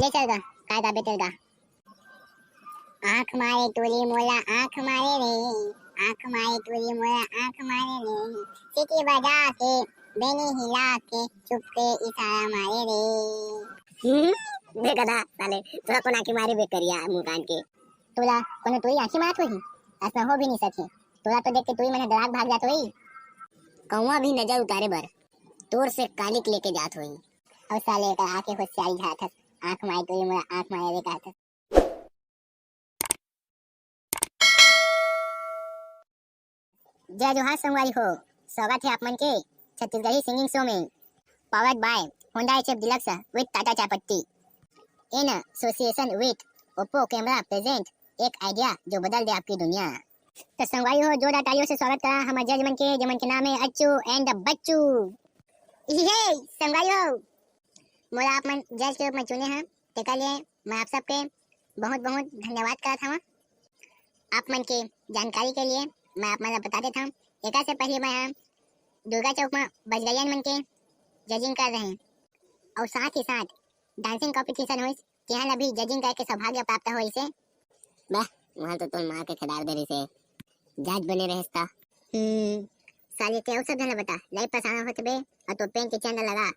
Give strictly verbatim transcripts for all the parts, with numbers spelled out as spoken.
ए चल गा, काय गाबे तेल गा। आँख मारे टूरी मोला आँख मारे रे, आँख मारे टूरी मोला आँख मारे रे, सीटी बजा के, बेनी हिला के, चुप के इशारा मारे रे। हम्म, बे गधा, साले, तोला कोन आँखी मारे बे करिया मुँह कान के? तोला कोनो टूरी आँखी मारत होही? अइसना हो भी नहीं सके। तोला तो देख के टूरी मन ह डरा के भाग जात होही। कौवा भी नजर उतारे बर तोर से कालिक लेके जात होही। अउ साले एकर आँखी होशियारी झारत हस, आँख मारे टूरी मोला आँख मारे रे कहत हस। जय जोहार संगवारी हो, स्वागत हे आप मन के छत्तीसगढ़ी singing show में। Powered by Honda H F Deluxe with Tata चाय पत्ती। In association with Oppo camera present एक idea जो बदल दे आपकी दुनिया। तो संगवारी हो, जोरदार तालियों से स्वागत करा हमर जज मन के, जेमन के नाम है अच्छू and बच्चू। इही है संगवारी हो, मोला आप मन जज के रूप में चुने हैं, तेकर लिए मैं आप सबके बहुत बहुत धन्यवाद करत हवं। आप मन के जानकारी के लिए मैं आप मन ला बता देत हवं, एकर से पहले मैं ह दुर्गा चौक में बजगैयन मन के जजिंग कर रहे, और साथ ही साथ डांसिंग कॉम्पिटिशन होइस, तेहा ला भी जजिंग करके सौभाग्य प्राप्त होइस हे। बह, वहाँ तो तोर माँ के खेदार दे रहिस हे, जज बने रहेस त। हम्म, साले के अउ सब झन ला बता, लाइव पसाना होत बे, और तो पेन के चैनल लगा।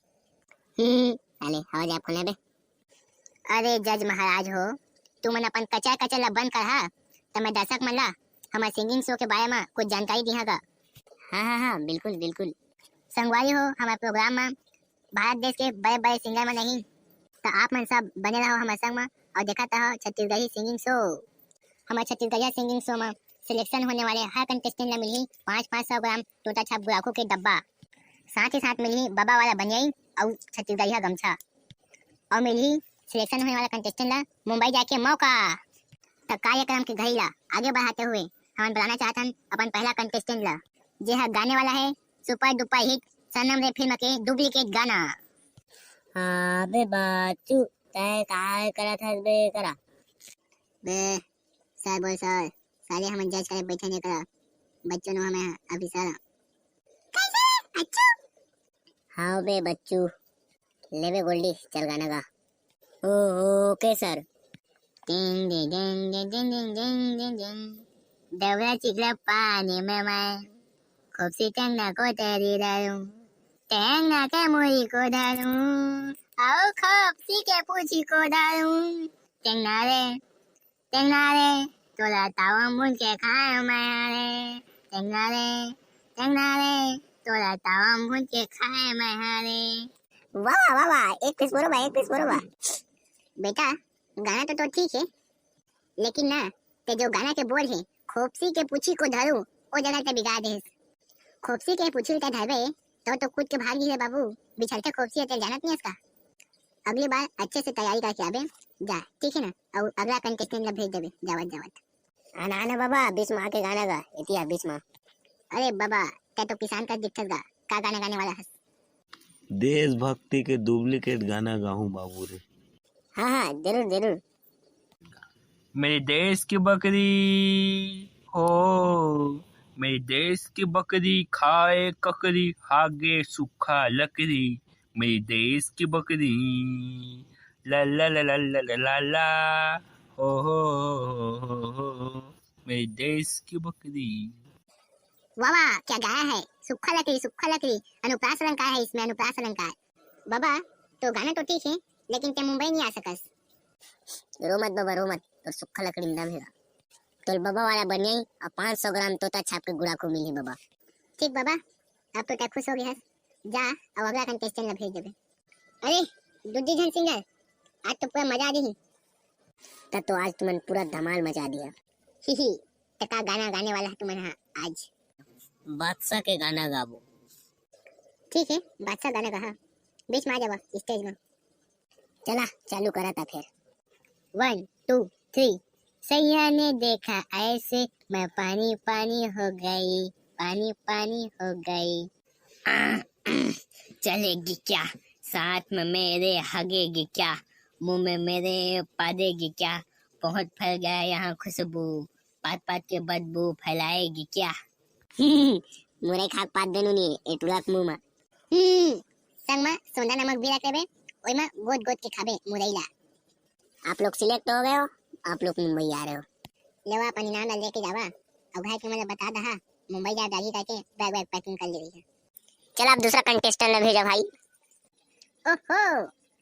हम्म, साले, हवा जाए खोले बे। अरे जज महाराज हो, तुमन अपन कचर कचर ला बंद करहा, त मैं दर्शक मन ला हमर singing show के बारे म कुछ जानकारी दिहा गा। हाँ, हाँ, हाँ, बिल्कुल, बिल्कुल। संगवारी हो, हमर program म भारत देश के बड़े-बड़े singer मन आही, त आप मन सब बने रहो हमर संग म और देखत रहो छत्तीसगढ़ी singing show। हमर छत्तीसगढ़िया singing show म selection होने वाले हर contestant ला मिलही पाँच पाँच सौ ग्राम टोटा छाप गुड़ाखू के डब्बा, साथ ही साथ मिलही बाबा वाला बनियाई और छत्तीसगढ़िया गमछा। और मिलही selection होने वाला contestant ला मुंबई जाके मौका। त कार्यक्रम के घड़ी ला आगे बढ़ाते हुए हमन बुलाना चाहत हन अपन पहला contestant ला, जे ह गाने वाला है super duper hit सनम रे फिल्म के duplicate गाना। हाँ बे बाचू, तै काय करत हस बे करा? बे सर बोल सर, साले हमन जज करे बैठे नहीं करा, बच्चों नो हमें अभी सर। कैसे अच्छू? हाँ बे बच्चू, लेबे गोल्डी, चल गाना गा। ओ, ओके सर। टिंग डिंग डिंग डिंग डिंग डिंग डिंग डिंग डिंग। डबरा चिखला पानी में मैं खूब सी टंगना को तेरी डालूं, टंगना के मुड़ी को डालूं, आओ खूब सी के पूछी को डालूं। टंगना रे, टंगना रे, तोला तावा मुन के खाए मैं रे। टंगना रे, टंगना रे, तोला तावा मुन के खाए मैं रे। वाह, वाह, वाह, वाह, एक पीस बरोबर, एक पीस बरोबर। बेटा, गाना तो, तो ठीक है, लेकिन ना, ते जो गाना के बोल है, खोपसी के पूछी को धरू, ओ जगह ते बिगाड़ देस। खोपसी के पूछी ते धरबे, तो, तो कूद के भाग ही है बाबू, बिछलते खोपसी है, ते जानत नहीं इसका। अगली बार अच्छे से तैयारी करके आबे, जा, ठीक है ना? और अगला contestant ला भेज देबे, जावत, जावत। आना, आना बाबा, बीच में आके गाना गा, एतिया बीच में। अरे बाबा, ते तो किसान का दिखत गा, का गाना गाने वाला हस? देशभक्ति के duplicate गाना गाहूं बाबू रे। हाँ, हाँ, जरूर, जरूर। मेरे देश की बकरी हो, मेरे देश की बकरी खाए ककरी, हागे सूखा लकड़ी, मेरे देश की बकरी, ला ला ला ला ला ला ला, हो हो हो हो हो हो, मेरे देश की बकरी। वाह वाह, क्या गाया है, सूखा लकड़ी, सूखा लकड़ी, अनुप्रास अलंकार है इसमें, अनुप्रास अलंकार। बाबा, तो गाना तो ठीक है, लेकिन ते मुंबई नहीं आ सकस। रो मत बाबा, रो मत, तोर सूखा लकड़ी में दम है। तोल बाबा वाला बनियाई और पाँच सौ ग्राम तोता छाप के गुड़ाखू मिली बाबा। ठीक बाबा, अब तो ते खुश हो गया है, जा और अगला contestant ला भेज देबे। अरे, दूजी झन singer, आज तो पूरा मजा आ दिही। तब तो आज तुमन पूरा धमाल मचा दिया। ही ही, त का गाना गाने वाला है तुमन हा आज? बादशाह के गाना गाबो। ठीक है, बादशाह गाना गा, बीच में आ जावा stage में। चला, चालू करा था फिर। One, two, three। सैया ने देखा ऐसे, मैं पानी पानी हो गई, पानी पानी हो गई। चलेगी क्या साथ में मेरे, हगेगी क्या, मुंह में मेरे पादेगी क्या, बहुत फैल गया यहाँ खुशबू, पात पात के बदबू फैलाएगी क्या? मुरई खाक पात देनु नी, ए टुलक मुंह में। हम्म, संग में सोंधा नमक भी रख लेबे, ओई में गोद गोद के खाबे मुरई ला। आप लोग सिलेक्ट हो गए हो, आप लोग मुंबई आ रहे हो। लेवा, अपन इनाम ला लेके जावा, अउ घर के मन ला बता दहा, मुंबई जा डाली करके बैग वैग पैकिंग कर ले रही है। चल, आप दूसरा कंटेस्टेंट ला भेजा भाई। ओहो,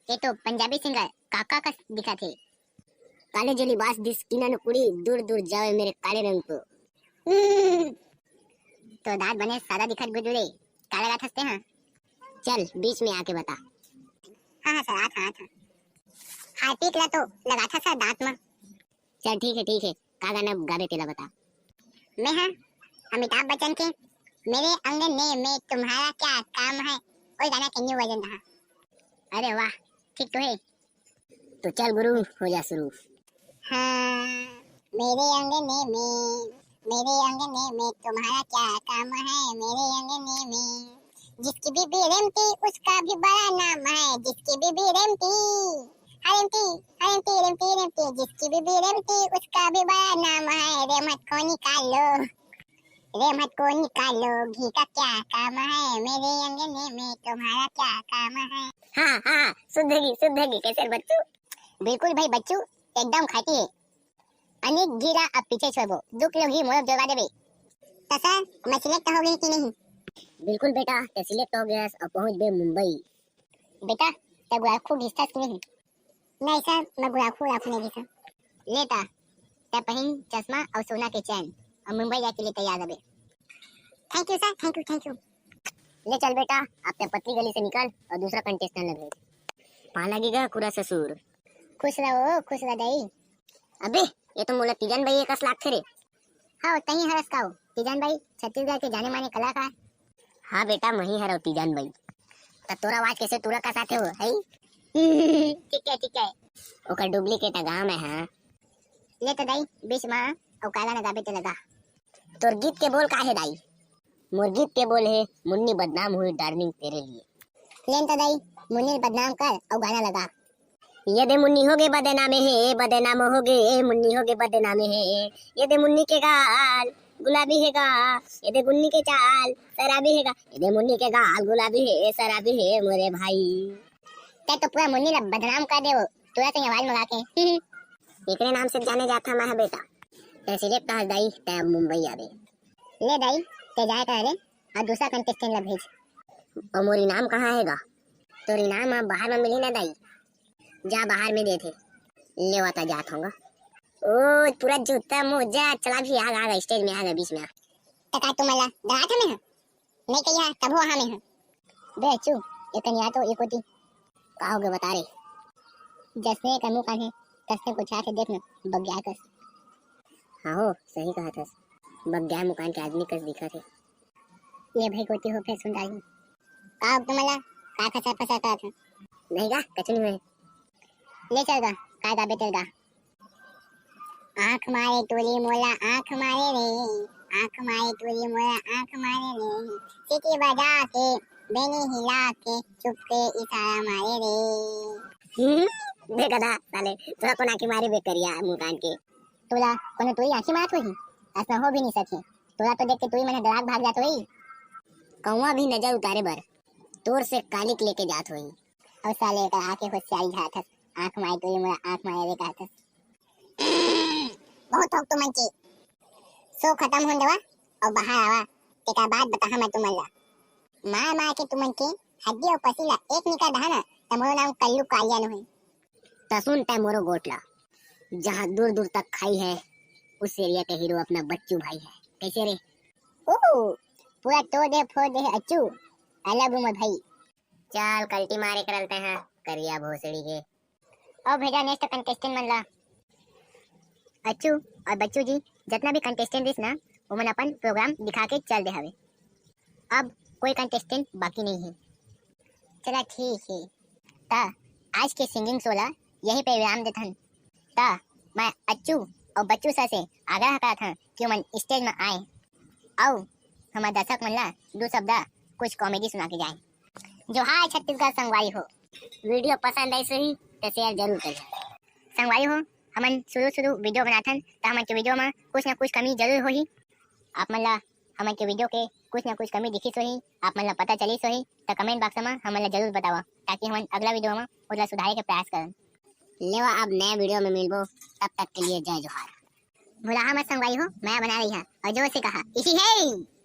ये तो पंजाबी सिंगर काका का दिखा थे। काले जो लिबास दिस किना न कुड़ी, दूर दूर जावे मेरे काले रंग को। हम्म, तो दांत बने सादा दिखत गुजरे, का लगा थसते हाँ? चल, बीच में आके बता। हाँ हाँ सर, आत हाँ, आत हाँ। हार्पिक ला तो लगा था सर दांत में। चल ठीक है, ठीक है, का गाना गाबे तेला बता। मैं हाँ अमिताभ बच्चन के मेरे अंगने में तुम्हारा क्या काम है, वो गाना के न्यू वर्जन रहा। अरे वाह, ठीक तो है। तो चल गुरु, हो जा शुरू। हाँ, मेरे अंगने में, मेरे अंगने में तुम्हारा क्या काम है, मेरे अंगने में जिसकी बीबी रेमती उसका भी बड़ा नाम है, जिसकी बीबी रेमती, हाँ रेमती, हाँ रेमती, रेमती, रेमती, जिसकी बीबी रेमती उसका भी बड़ा नाम है, रेमत को निकालो, रेमत को निकालो, घी का क्या काम है, मेरे अंगने में तुम्हारा क्या काम है। हाँ हाँ, शुद्ध घी, शुद्ध घी, कैसे बच्चू? बिल्कुल भाई बच्चू, एकदम खाटी है। अनिक घी ला अब पीछे छोड़बो, दो किलो घी मोर जोड़वा देबे। तो सर, मैं सिलेक्ट हो गई कि नहीं? बिल्कुल बेटा, ते सिलेक्ट हो गया और पहुंच गए मुंबई। बेटा, ते गुलाब खूब घिसता कि नहीं? नहीं सर, मैं गुलाब खूब राखू नहीं घिसा। लेता, ते पहिन चश्मा और सोना के चैन और मुंबई जाके लिए तैयार रहे। Thank you sir, thank you, thank you. ले चल बेटा, अब ते पतली गली से निकल और दूसरा कंटेस्टेंट ला भेज। पाला गिगा कुरा ससुर। खुश रहो, खुश रह दाई। अबे, ये तो मोला तीजन बाई एकस लागथे रे। हाँ, तही हरस का हो, तीजन बाई, छत्तीसगढ़ के जाने माने कलाकार। हाँ बेटा, मही हरव तीजन बाई। त तोरा आवाज कैसे तोरा का साथे हो, है? ठीक है, ठीक है। ओकर डुप्लीकेट गांव में है। ले तो दाई, बीच में, अउ काला ना गाबे ते लगा। तोर गीत के बोल का है दाई? मोर गीत के बोल है, मुन्नी बदनाम हुई डार्लिंग तेरे लिए। लेन तो दाई, मुन्नी बदनाम कर, अउ गाना लगा। ये दे मुन्नी हो गए बदनामे है, बदनाम हो गए, मुन्नी हो गए बदनामे है। ये दे मुन्नी के गाल गुलाबी है गा, ये दे मुन्नी के चाल शराबी है गा, ये दे मुन्नी के गाल गुलाबी है, शराबी है मोरे भाई। ते तो पूरा मुन्नी ला बदनाम कर दे वो, तोरा से आवाज मंगा के। एकरे नाम से जाने जात हूँ मैं बेटा। ते सिलेक्ट कहा दाई, ते अब मुंबई आवे। ले दाई, ते जाए का रे, और दूसरा कंटेस्टेंट ला भेज। और मोर इनाम कहाँ है गा? तोर इनाम अब बाहर में मिली ना दाई, जा बाहर में देथे। लेवा ता जात होंगा। ओ, पूरा जूता मोजा चला भी आ गा, आ गा, स्टेज में आ गा, बीच में आ। त का तुम ला डरात हमें ह? नहीं कहिया, तब हो हमें ह। बे अच्छू, ये कनिया तो एक होती। का हो गए बता रे? जसने का मुंह कान है, तसने को छाट है, देख न, बग्या कस। हाँ हो, सही कहा थस। बग्या मुकान के आदमी कस दिखा थे। ये भाई गोती हो फेर सुन डाली। का हो तुमला? का खसर फसर करत हन? नहीं गा, कछु नहीं हुए। ले चल गा, का गाबे तेल गा। आँख मारे टूरी मोला, आँख मारे रे, आँख मारे टूरी मोला, आँख मारे रे। सीटी बजा के, बेनी हिला के, चुप के इशारा मारे रे। हम्म, देख गा, साले, तोला कोन आँखी मारे बे करिया मुँह कान के? तोला कोनो टूरी आँखी मारत होही? अइसना हो भी नहीं सके। तोला तो देख के टूरी मन ह डराक भाग जात होही। कौवा भी नजर उतारे बर तोर से कालिक लेके जात होही। अउ साले एकर आके होशियारी झारथस, आँख मारे टूरी मोला आँख मारे रे कहथस। बहुत थोक तुमन के। शो खत्म होन देवा अउ बाहर आवा, तेकर बाद बताहा मैं तुमन ला। मार मार के तुमन के हड्डी अउ पसीना एक निकाल दहा ना, त मोरो नाम कल्लू कालिया नो हे। त सुन तै मोरो गोठ ला, जहाँ दूर दूर तक खाई है, उस एरिया का हीरो अपना बच्चू भाई है। कैसे रे? ओहो, पूरा तोड़ दे फोड़ दे अच्छू। I love you my भाई। चल कल्टी मारे करलते हैं करिया भोसड़ी के। अब भेजा नेक्स्ट कंटेस्टेंट मन ला। अच्छू और बच्चू जी, जितना भी कंटेस्टेंट रहिस ना, ओमन अपन प्रोग्राम दिखा के चल दे हवे। अब कोई कंटेस्टेंट बाकी नहीं है। चला ठीक है, त आज के सिंगिंग शो ला यहीं पे विराम देथन। त मैं अच्छू और बच्चू सर से आग्रह करत हन कि ओमन स्टेज में आए, अउ हमर दर्शक मन ला दू शब्द कुछ कॉमेडी सुना के जाए। जोहार छत्तीसगढ़ संगवारी हो। वीडियो पसंद आइस होही त शेयर जरूर करिहा। संगवारी हो, हमन शुरू शुरू वीडियो बनाथन त हमन के वीडियो म कुछ ना कुछ कमी जरूर होही। आप मन ला हमन के वीडियो के कुछ ना कुछ कमी दिखिस होही, आप मन ला पता चलिस होही त कमेंट बॉक्स म हमन ला जरूर बतावा, ताकि हमन अगला वीडियो म ओला सुधारे के प्रयास करन। लेवा, अब नए वीडियो में मिलबो, तब तक के लिए जय जोहार। भुलाहा मत संगवारी हो, मया बना रही है और जोर से कहा, इही है।